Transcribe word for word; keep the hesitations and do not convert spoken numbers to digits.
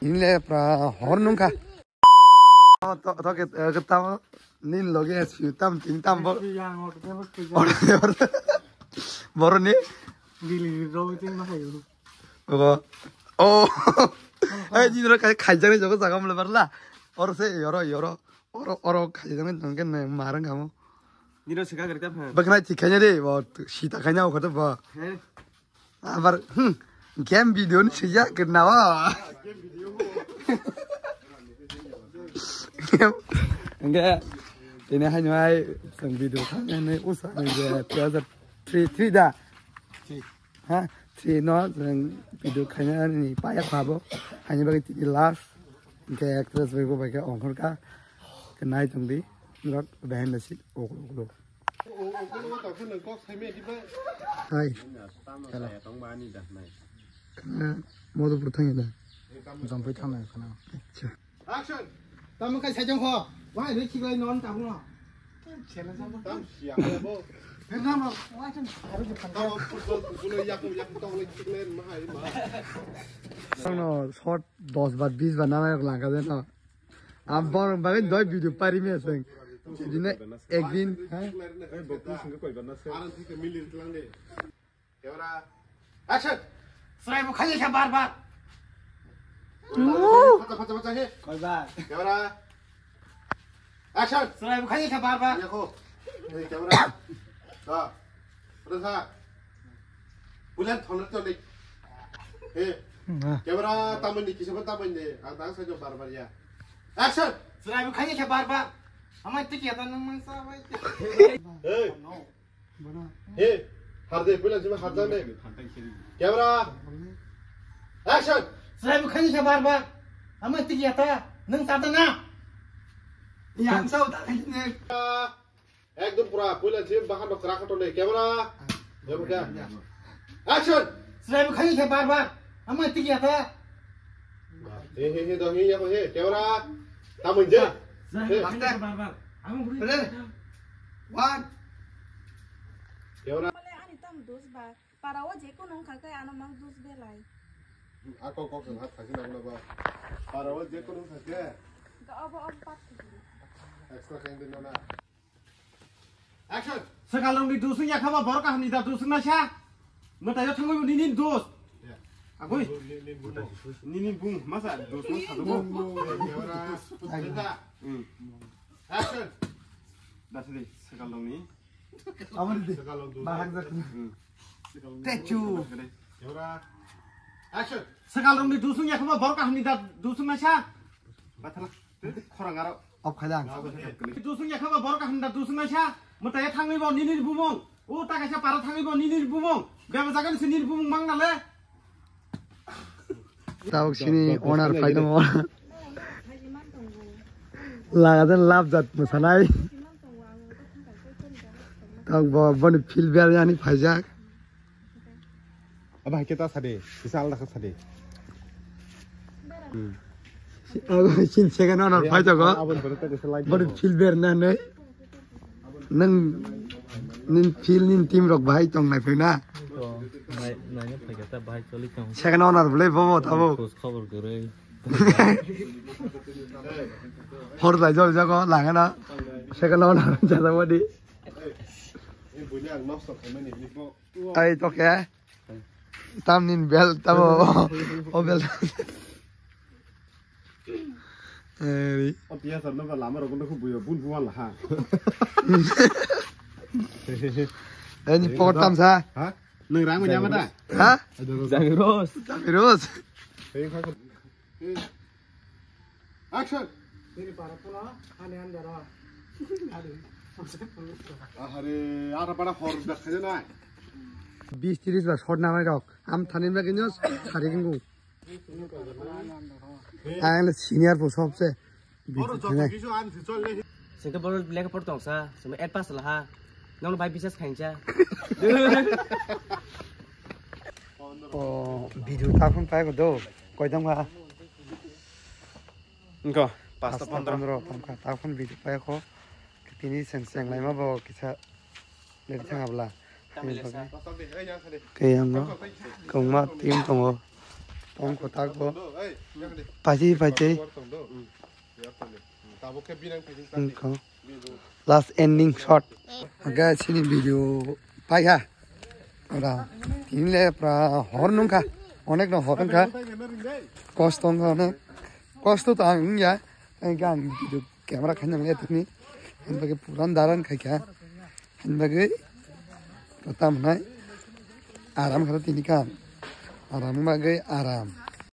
Inle pra hor nungkha. To to ke ke tam nin loge S P tam tin tam bo. Boro ni. Ogo. Oh. Ai, ni ro kai kai jang jogo jaga mle barla. Or se yoro yoro. Oro oro kai jang jang ke ne marang kamo. Nino sika gari tam ha. Bakna ti kanya de bo sita kanya o kata ba. He. Abar hmm, game video ni sija ke nawa. Enggak. Ini hanya ai sang video kan ini usah aja tiada tri tri da. Ha, three no, jeng video khaina ni paya khabo. Hani bagi tini last. Ke actress bai bo bai ke ongkhor ka. Ke nai tong di. Rok behind the scene. Oklo, oklo. Hai. Hello. Kana modo pur thang da. Jompai thang na kana. Acha. Action! Tamo kai sajong kho. Wai rui khibai non tabung no. Chela jabo. Tam sia bo. Pernama, wai kan harus depan. Tamo football kuno yaku yaku tong le chiklen ma hai ma. Sangno shot dos bar bis bar nama yak langka den no. Am bor bagai doi video pari me seng. Dine ek din, ha? Ei bokku singko koi bar na se. Aran thik milir tlang de. Camera, action! Srai bo khaye kha bar bar. Phacha phacha phacha he. Koi bar. Camera, action! Srai bo khaye kha bar bar. Yakho. Hey, camera. Da. Rasa. Bulan thonar to dik. Hey. Camera tamani kisa ba tamani. Ang tang sa jo bar bar ya. Action! Srai bo khaye kha bar bar. Amai tik ya ta nang mang sa bai. Hey. He, harde, puila jima harda ne. Camera. Action. Srai bo khaye kha bar bar. Amai tik ya ta nang sa ta na. Yang sao ta ne. Ekdom pura, puila jim bahan no kra kato ne. Camera. Camera. Action. Srai bo khaye kha bar bar. Amai tik ya ta. He, he, he, do, he, yako, he, camera. Tamun je. He. One. Camera. Bole ani tam dos ba. Para o je kono wngkha khe ano mang dos belai. Ako kok jeng hat thasi nang na ba. Para o je kono wngkha khe. Ga obo obo pat. Extra keng din na. Action! Swkal rokni dusung yakha ba borok kaham ni da dusung naisa. Mwtaio thangwi bo nini dos. Agoi. Nini bung masa dos no sadogo. Action! Dasli swkal rokni. Aboni de. Bahak jak. Techu. Camera. Action! Swkal rokni dusung yakha ba borok kaham ni da dusung naisa. Bathala. Khorang aro. Off khai da ang. Dusung yakha ba borok kaham da dusung naisa. Mwtai thangwi bo nini bumung. O ta kaisa para thangwi bo nini bumung. Beba jaga ni se nini bumung mang nale. Tabuk sini owner phai tongo. Lagajan lab jat mwsanai. Tabuk bo boni field ber yani phaijak. Aba hai khe ta sadi, kisa alda kha sadi. Hmm. Abo sin second owner phai jago. Abon boro ta kisa like. Boro field ber na nei. Nang nin field nin team rok bahai tong nai phai na. To nai nai phai khe ta bahai choli tong. Second owner bole bobo tabo. Khos khobor gurui. Hor dai jol jago langana. Second owner jada wadi. Ai to khe. Tam nin bel tamo o bel. Ei. O tiya sar no ba lama rok no khu buyo bun buwan la ha. Ani pok tam sa. Ha? Nang rang ma nyama da? Ha? Jamiros. Jamiros. Ei kha. Action! Bini para puno, hani han daro. Ahare, ara para hor dak khaja na. Bis tiris ba shot na mai rok. Am thani ba kinyo sari kingu. Ang le senior po sobse. Oro joto kisu an si chol le. Sengke boro lekha por tong sa, sema eight pass la ha. Nong bai bisas khain cha. O video ta phone pai ko do. Koi dam ga. Engko, pasta pondro. Pondro tongkha, ta phone video pai kho. Tini seng seng laima bo kisa leri thang abla. Khe yango kongma team tongo. Tong kotako. Paiti paiti. Last ending shot. Aga sini video pai ha. Ora. Tinle pra hor nungkha. Onek no hor nungkha. Kosto wngkha onek. Kosto to ang wngya. Ang video camera khaina le tini. Ang bagi puran daran khaikha. Ang bagi kata manai. Aram khara tini kan. Aram bagi aram.